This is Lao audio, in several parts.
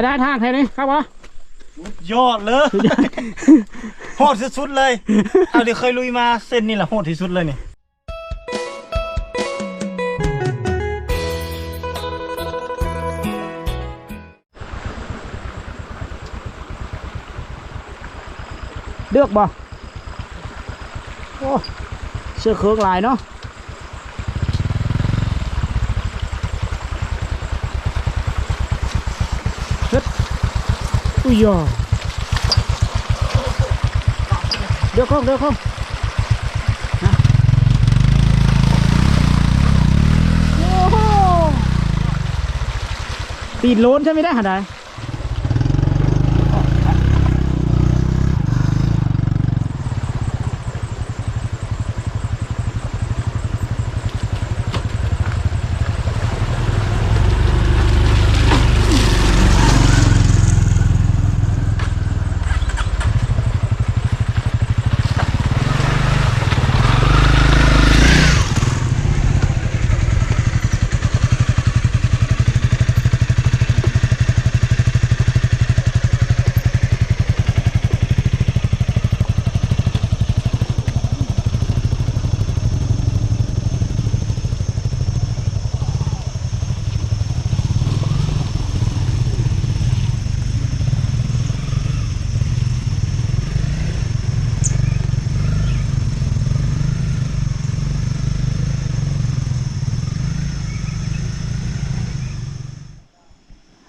ໄດ້ ທາງແຖວນີ້ຄັກບໍ່? ສຸດຍອດເລີຍ ໂຫດສຸດໆເລີຍ ເທົ່າທີ່ເຄີຍລຸຍມາ ເສັ້ນນີ້ລະໂຫດທີ່ສຸດເລີຍນີ້. ເລືອກບໍ່? ໂອ້ ເຊື້ອເຄີງຫຼາຍເນາະ. ເຮັດ ອຸຍຢາ ເດີນເຂົ້າ ເດີນເຂົ້າ ໂອ້ໂຫ ຕີນໂລນໃຊ່ໄໝໄດ້ຫັ້ນໃດ.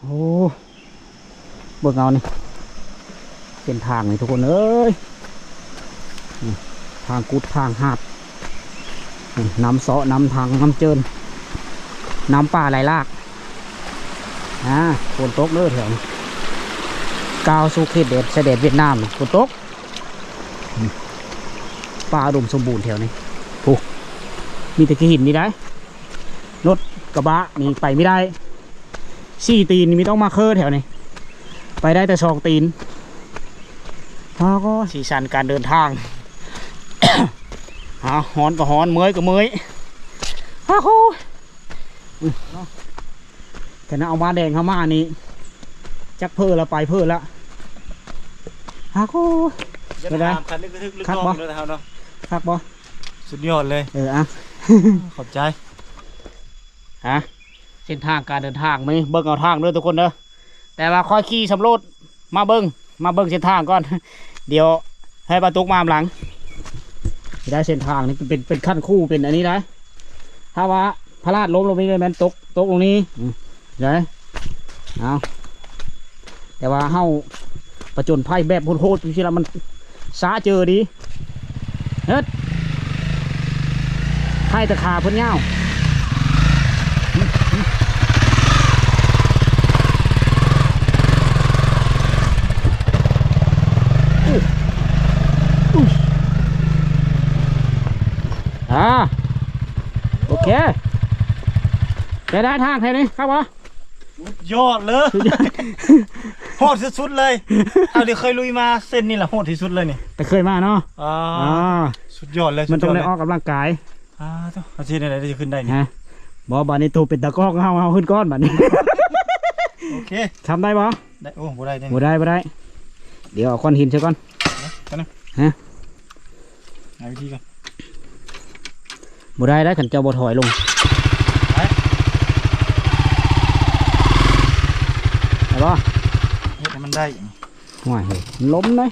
ໂອ້ ເບິ່ງເອົານີ້ ເສັ້ນທາງນີ້ທຸກຄົນເອີຍ ນີ້ ທາງກຸດທາງຫາດ ນີ້ ນ້ຳເຊາະ ນ້ຳທັງ ນ້ຳເຈີນ ນ້ຳປ່າໄຫຼຫຼາກ. ອ່າ ຝົນຕົກເດີແຖວນີ້ ກ້າວສູ່ເຂດແດນ ຊາຍແດນຫວຽດນາມ ຝົນຕົກ. ອືມ ປ່າອຸດົມສົມບູນແຖວນີ້ ໂອ້ ມີແຕ່ຂີ້ຫີນນີ້ໄດ໋ ລົດກະບະນີ້ໄປບໍ່ໄດ້ ສີ່ຕີນນີ້ມີຕ້ອງມາເຄີແຖວນີ້ ໄປໄດ້ແຕ່ສອງຕີນ. ອ້າວ ກໍສີສັນການເດີນທາງ ອ້າວ ຮ້ອນກໍຮ້ອນ ເມື່ອຍກໍເມື່ອຍ. ອ້າວ ໂອ້ຍ ຂະໜາດເອົາມາແດງເຮົາມານີ້ ຈັກເພີລະໄປເພີລະ. ຫາໂກ ເປັນໃດ? ຄັກບໍ່? ຄັກບໍ່? ສຸດຍອດເລີຍ. ເອີ ອ່ະ ຂອບໃຈ. ຮະ ເສັ້ນທາງການເດີນທາງມື້ນີ້ ເບິ່ງເອົາທາງເດີທຸກຄົນເດີ. ແຕ່ວ່າຂ້ອຍຂີ່ສຳຫຼວດ ມາເບິ່ງ ມາເບິ່ງເສັ້ນທາງກ່ອນ ດຽວໃຫ້ປາຕຸກມານຳຫຼັງ. ໄດ້ເສັ້ນທາງນີ້ເປັນ ເປັນ ເປັນຂັ້ນຄູ ເປັນອັນນີ້ໄດ໋. ຖ້າວ່າພະລາດລົ້ມລົງນີ້ແມ່ນຕົກ ຕົກລົງນີ້ ອືມ ໄດ້. ເອົາ ແຕ່ວ່າເຮົາປະຈົນໄພແບບໂຫດໆ ຈັ່ງຊີ້ລະ ມັນສະເຈີດີ. ເຮັດ ໃຫ້ແຕ່ຂາເພິ່ນຍາວ. ອ່າ ໂອເຄ ໄດ້ ໄດ້ທາງແຖວນີ້ຄັກບໍ່? ສຸດຍອດເລີຍ ໂຫດສຸດໆເລີຍ ເທົ່າທີ່ເຄີຍລຸຍມາ ເສັ້ນນີ້ລະໂຫດທີ່ສຸດເລີຍນີ້ ແຕ່ເຄີຍມາເນາະ. ອ່າ ອ່າ ສຸດຍອດເລີຍ ມັນຕ້ອງໄດ້ອອກກຳລັງກາຍ. ອ່າ ໂທ້ ເຮົາຊິເຮັດແນວໃດຈຶ່ງຂຶ້ນໄດ້ນີ້? ຮະ ບໍ່ ບາດນີ້ໂຕເປັນຕາກ້ອງເຮົາ ເຮົາຂຶ້ນກ່ອນບາດນີ້. ໂອເຄ ທຳໄດ້ບໍ່? ໄດ້ ໂອ້ ບໍ່ໄດ້ເດ້ ບໍ່ໄດ້ ບໍ່ໄດ້. ດຽວເອົາກ້ອນຫີນໃສ່ກ່ອນ ແປັບໜຶ່ງ ຮະ ຫາວິທີກ່ອນ. ບໍ່ໄດ້ໄດ໋ ຄັນເຈົ້າບໍ່ຖອຍລົງ. ໄດ້ ໄດ້ບໍ່? ເຮັດໃຫ້ມັນໄດ້. ໂອ້ຍ ເຮີ້ຍ ມັນລົ້ມເດ້.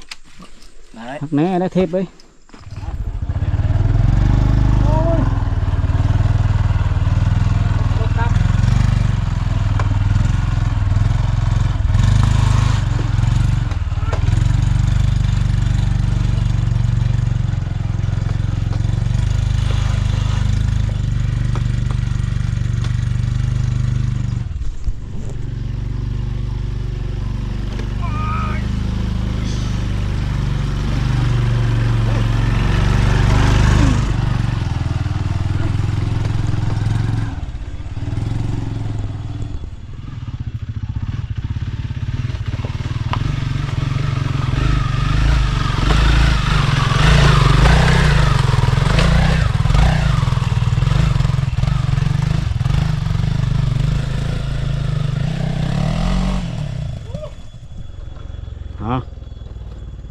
ໄດ້ ຄັກແນ່ໄດ໋ ເທບເອີຍ. ໂອ້ຍ.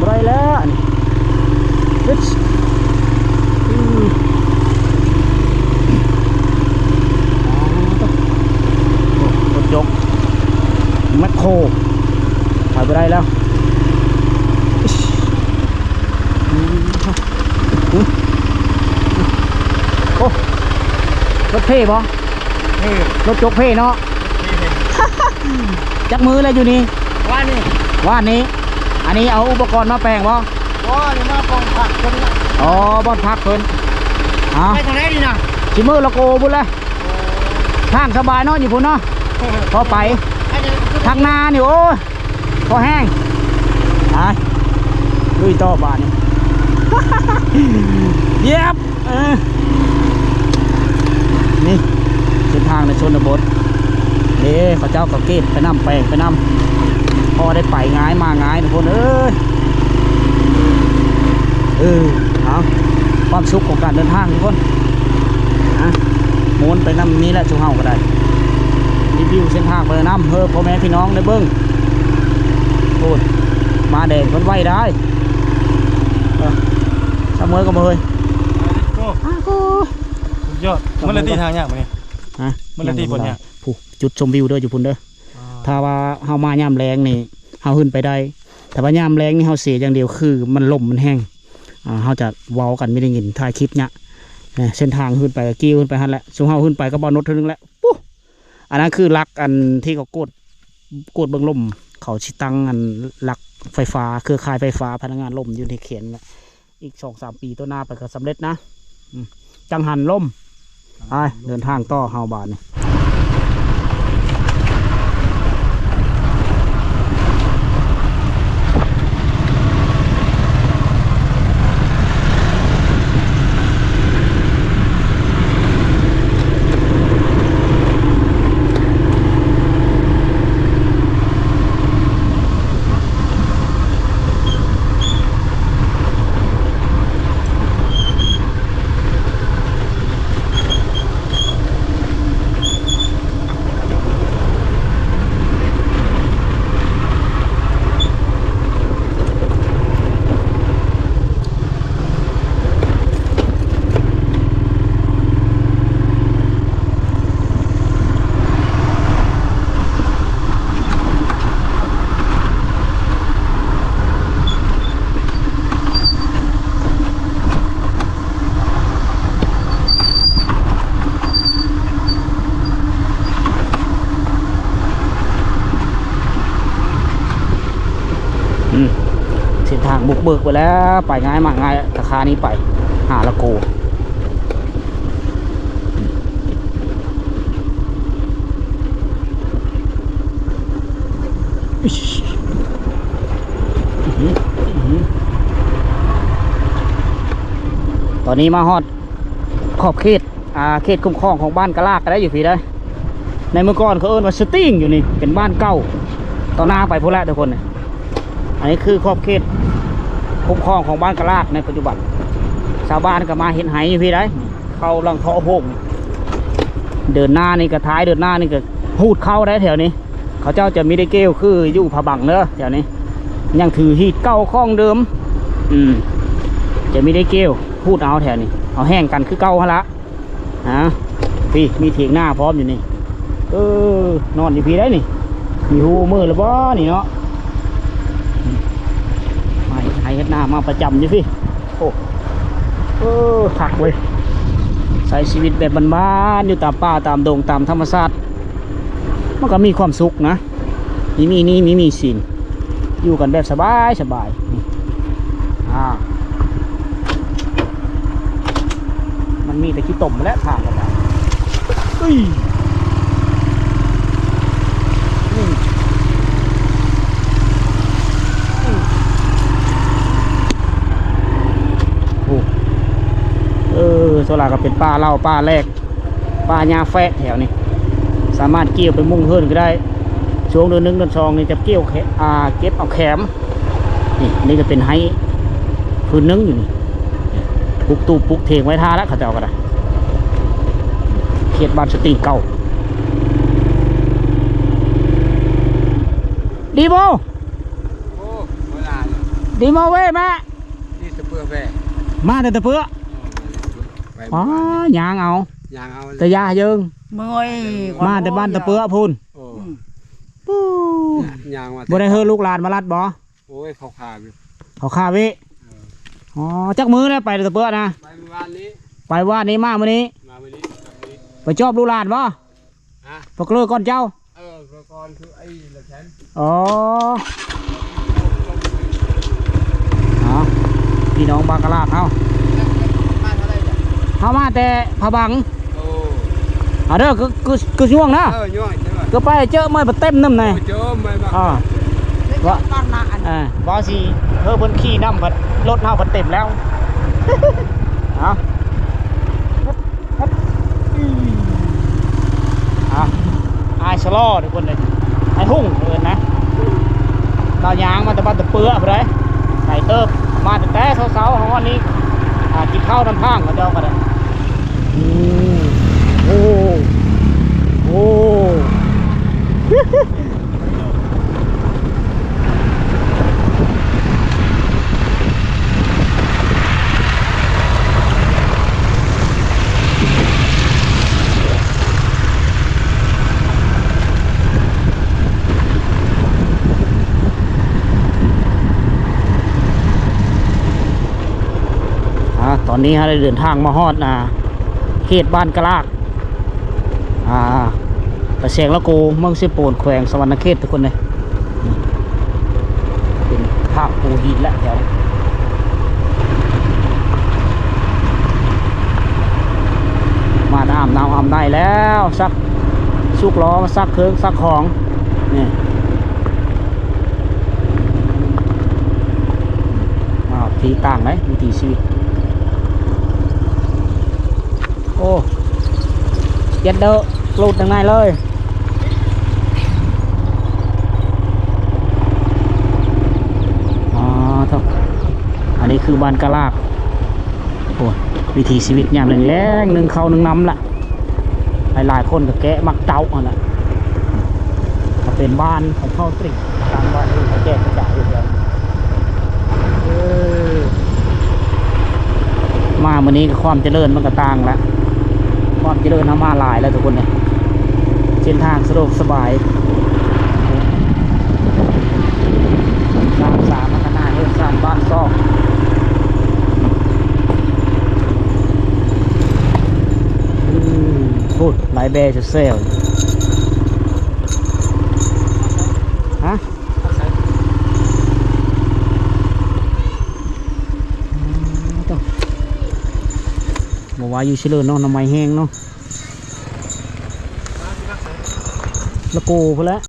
ບໍ່ໄດ້ແລ້ວອັນນີ້ ອືມ ໂອ້ ລົດຍົກ ແມັກໂຄ ໄປບໍ່ໄດ້ແລ້ວ ອືມ ໂອ້ ລົດເພບໍ່? ເພ ລົດຈົກເພເນາະ ເພ ເພ ຈັກມື້ແລ້ວຢູ່ນີ້? ວານນີ້ ວານນີ້ ອັນນີ້ເອົາອຸປະກອນມາແປງບໍ່? ບໍ່ ນີ້ມາບ່ອນພັກເພິ່ນ ອໍ ບ່ອນພັກເພິ່ນ ເອົາ ໄປທາງໃດນີ້ນະ? ຊິເມືອລະໂກພຸ້ນແຫຼະ ໂອ້ ທາງສະບາຍເນາະ ຢູ່ພຸ້ນເນາະ ພໍໄປ ທາງໜ້ານີ້ ໂອ້ຍ ພໍແຮງ ໄປ ລຸຍຕໍ່ບາດນີ້ ຢຽບ ເອີ ນີ້ ເສັ້ນທາງໃນຊົນນະບົດ ເດ້ ເຂົາເຈົ້າກໍເກັບໄປນຳ ແປງໄປນຳ ພໍໄດ້ໄປງ່າຍມາງ່າຍ ທຸກຄົນເອີຍ ເອີ ເອົາ ຄວາມສຸກຂອງການເດີນທາງ ທຸກຄົນ ນະ ມ່ວນໄປນຳນີ້ແຫຼະ ຊຸມເຮົາກໍໄດ້ ຣີວິວເສັ້ນທາງໄປນຳ ເອີ ພໍ່ແມ່ພີ່ນ້ອງໄດ້ເບິ່ງ ໂອ້ຍ ມາແດງເພິ່ນໄວໄດ໋ ເອີ ສະເໝີກັນບໍ່ເຮີ້ຍ? ໂອ້ ສຸດຍອດ ມັນລະຕິທາງຍາກບໍ່ນີ້? ຮະ? ມັນລະຕິບ່ອນຍາກ ຜູ້ ຈຸດຊົມວິວເດີ ຢູ່ພຸ້ນເດີ ອ່າ ຖ້າວ່າເຮົາມາຍາມແລງນີ້ ເຮົາຂຶ້ນໄປໄດ້ ແຕ່ວ່າຍາມແລງນີ້ເຮົາເສຍຢ່າງດຽວ ຄືມັນລົມມັນແຮງ ອ່າ ເຮົາຈະເວົ້າກັນບໍ່ໄດ້ຍິນ ຖ່າຍຄລິບຍາກ ເອີ ເສັ້ນທາງຂຶ້ນໄປກໍກີ້ຂຶ້ນໄປຫັ້ນແຫຼະ ຊຸມເຮົາຂຶ້ນໄປກັບບ່າວນຸດເທື່ອໜຶ່ງແຫຼະ ປູ້ ອັນນັ້ນຄືຫຼັກ ອັນທີ່ເຂົາກວດ ກວດເບິ່ງລົມ ເຂົາຊິຕັ້ງ ອັນ ຫຼັກໄຟຟ້າ ເຄືອຂ່າຍໄຟຟ້າ ພະນັກງານລົມຢູ່ໃນແຂນແຫຼະ ອີກສອງສາມປີຕໍ່ໜ້າໄປກໍສຳເລັດນະ ອືມ ຈັງຫັນລົມ. ໄປ ເດີນທາງຕໍ່ເຮົາບາດນີ້. ອືມ ເສັ້ນທາງບຸກເບີກໄປແລ້ວ ໄປງ່າຍມາງ່າຍ ສາຂານີ້ໄປຫາລະໂກ. ຕອນນີ້ມາຮອດຂອບເຂດ ອ່າ ເຂດຄຸ້ມຄອງຂອງບ້ານກະລາກກໍໄດ້ ຢູ່ພີ້ໄດ໋. ໃນເມື່ອກ່ອນເຂົາເອີ້ນວ່າສະຕິງ ຢູ່ນີ້ເປັນບ້ານເກົ່າ ຕໍ່ໜ້າໄປພຸ້ນແຫຼະທຸກຄົນ. ອັນນີ້ຄືຂອບເຂດຄຸ້ມຄອງຂອງບ້ານກະລາກໃນປັດຈຸບັນ. ຊາວບ້ານກໍມາເຮັດໄຮ່ຢູ່ພີ້ໄດ໋ ເຂົ້າຫຼັງເທາະໂຮງ. ເດີນໜ້ານີ້ກໍ ທ້າຍເດີນໜ້ານີ້ກໍຮູດເຂົ້າໄດ້ແຖວນີ້. ເຂົາເຈົ້າຈະມີໄດ້ເກວຄືຢູ່ພະບັງເດີ ແຖວນີ້ຍັງຖືຮີດເກົ່າຂອງເດີມ. ອືມ ຈະມີໄດ້ເກວຮູດເອົາແຖວນີ້ ເອົາແຮ່ງກັນຄືເກົ່າຫັ້ນລະ. ອ່າ ພີ້ມີຖຽງນາພ້ອມຢູ່ນີ້. ເອີ ນອນຢູ່ພີ້ໄດ໋ນີ້. ມີຮູ້ມື້ລະບໍ່ນີ້ເນາະ. ໄຮ່ ໄຮ່ເຮັດນາມາປະຈຳຢູ່ພີ້. ໂອ້ ເອີ ຄັກເວີຍ ໃຊ້ຊີວິດແບບບ້ານໆ ຢູ່ຕາມປ່າຕາມດົງຕາມທຳມະຊາດ ມັນກໍມີຄວາມສຸກນະ. ມີ ມີໜີ້ ມີ ມີສິນ ຢູ່ກັນແບບສະບາຍ ສະບາຍ. ອ່າ ມັນມີແຕ່ຂີ້ຕົມແຫຼະ ທາງກໍໄດ້. ເອີຍ ນີ້ ໂອ້ ເອີ ສ່ວນຫຼາຍກໍເປັນປ່າເຫຼົ້າ ປ່າແລກ ປ່າຫຍ້າແຝກແຖວນີ້ ສາມາດກ່ຽວໄປມຸງເຮືອນກໍໄດ້. ຊ່ວງເດືອນໜຶ່ງເດືອນສອງນີ້ຈະກ່ຽວແຄ ອ່າ ເກັບເອົາແຄມ. ນີ້ ນີ້ກໍເປັນໄຮ່ພື້ນໜຶ່ງຢູ່ນີ້ ປຸກຕູບປຸກຖຽງໄວ້ຖ້າແລ້ວ ເຂົາເຈົ້າກໍໄດ້. ເຂດບ້ານສະຕິງເກົ່າ ດີບໍ່? ໂອ້ ບໍ່ຫຼາຍ ດີບໍ່ເວີຍ ມາ ນີ້ຕະເປືອແວ ມາແຕ່ຕະເປືອ ເອີ ມາແຕ່ຕະເປືອ ໄປ ອໍ ເມື່ອວານນີ້ ຍ່າງເອົາ ຍ່າງເອົາ ແຕ່ຢ່າເຢິງ ເມື່ອຍ ມາແຕ່ບ້ານຕະເປືອພຸ້ນ. ໂອ້ ອືມ ປູ້ ຍ່າງມາແຕ່ ບໍ່ໄດ້ເຮີລູກຫຼານມາລັດບໍ່? ໂອ້ຍ ເຂົາຄາວິ ເຂົາຄາວິ ເອີ ອໍ ຈັກມື້ແລ້ວໄປຕະເປືອນະ? ໄປເມື່ອວານນີ້ ໄປວານນີ້ ມາມື້ນີ້ ມາມື້ນີ້ ໄປຈອບລູກຫຼານບໍ່? ຮະ ພວກເລີກກ່ອນເຈົ້າ ເອີ ກ່ອນຄືໄອ້ລະແຄນ ອໍ ເອົາ ພີ່ນ້ອງບາງກະລາດເຮົາ ມາເທົ່າໃດ ເຮົາມາແຕ່ພະບັງ. ໂອ້ ເອົາເດີ ຄື ຄື ຄືຊ່ວງນະ ເອີ ຍ່ອຍ ຄືໄປເຈີເມື່ອຍບໍ່ເຕັມນຳໃນ ເຈີເມື່ອຍບໍ່ ອ່າ ວ່າ ເອີ ວ່າຊິເຮີເພິ່ນຂີ່ນຳ ພັດລົດເຮົາພັດເຕັມແລ້ວ ເອົາ ອ່ະ ອ້າຍສະລໍທຸກຄົນເອີຍ ອ້າຍຫຸ່ງເອີ້ນນະ ລາວຍ່າງມາແຕ່ບ້ານຕະເປືອພຸ້ນເດ້ ໄກເຕີບ ມາຕັ້ງແຕ່ເຊົ້າໆ ຮອດນີ້ ອ່າ ກິນເຂົ້ານຳທາງເຂົາເຈົ້າກໍໄດ້ ໂອ້ ໂອ້ ໂອ້. ອ່າ ຕອນນີ້ເຮົາໄດ້ເດີນທາງມາຮອດ ອ່າ ເຂດບ້ານກະລາກ ອ່າ ຕາແສງລະໂກ ເມືອງເຊໂປນ ແຂວງສະຫວັນນະເຂດ ທຸກຄົນເອີຍ ເປັນພາກພູຫີນແຫຼະແຖວນີ້. ອາບນ້ຳອາບໃນແລ້ວ ຊັກ ສຸກລໍ້ ມາຊັກເຄື່ອງຊັກຂອງ ນີ້ ມາທີ່ຕ່າງໃດ ວິຖີຊີວິດ. ໂອ້ ເຈັດເດີ ຫຼຸດຈັ່ງໃດເລີຍ. ອໍ ໂທ້ ອັນນີ້ຄືບ້ານກະລາກ. ໂອ້ ວິຖີຊີວິດຍາມແລງໆ ໜຶ້ງເຂົ້າໜຶ້ງນ້ຳລະ ຫຼາຍໆຄົນກໍແກະໝາກເຕົ້າຫັ້ນລະ ກໍເປັນບ້ານຂອງເຜົ່າຕຣິງ ຕ່າງບ້ານອື່ນກໍແຈກກະຈາຍຢູ່ແລ້ວ. ເອີ ມາມື້ນີ້ກໍຄວາມຈະເລີນມັນກໍຕ່າງລະ ຄວາມຈະເລີນເຮົາມາຫຼາຍແລ້ວທຸກຄົນເອີຍ ເສັ້ນທາງສະດວກສະບາຍ. ສາມສາມ ພັດທະນາເຮືອນຊານບ້ານຊອກ. ອືມ ພຸ້ນ ຫຼາຍແບແຊວໆ ຮະ ບໍ່ວ່າຢູ່ຊິເລີນເນາະ ໜໍ່ໄມ້ແຫ້ງເນາະ ລະໂກພຸ້ນແຫຼະ.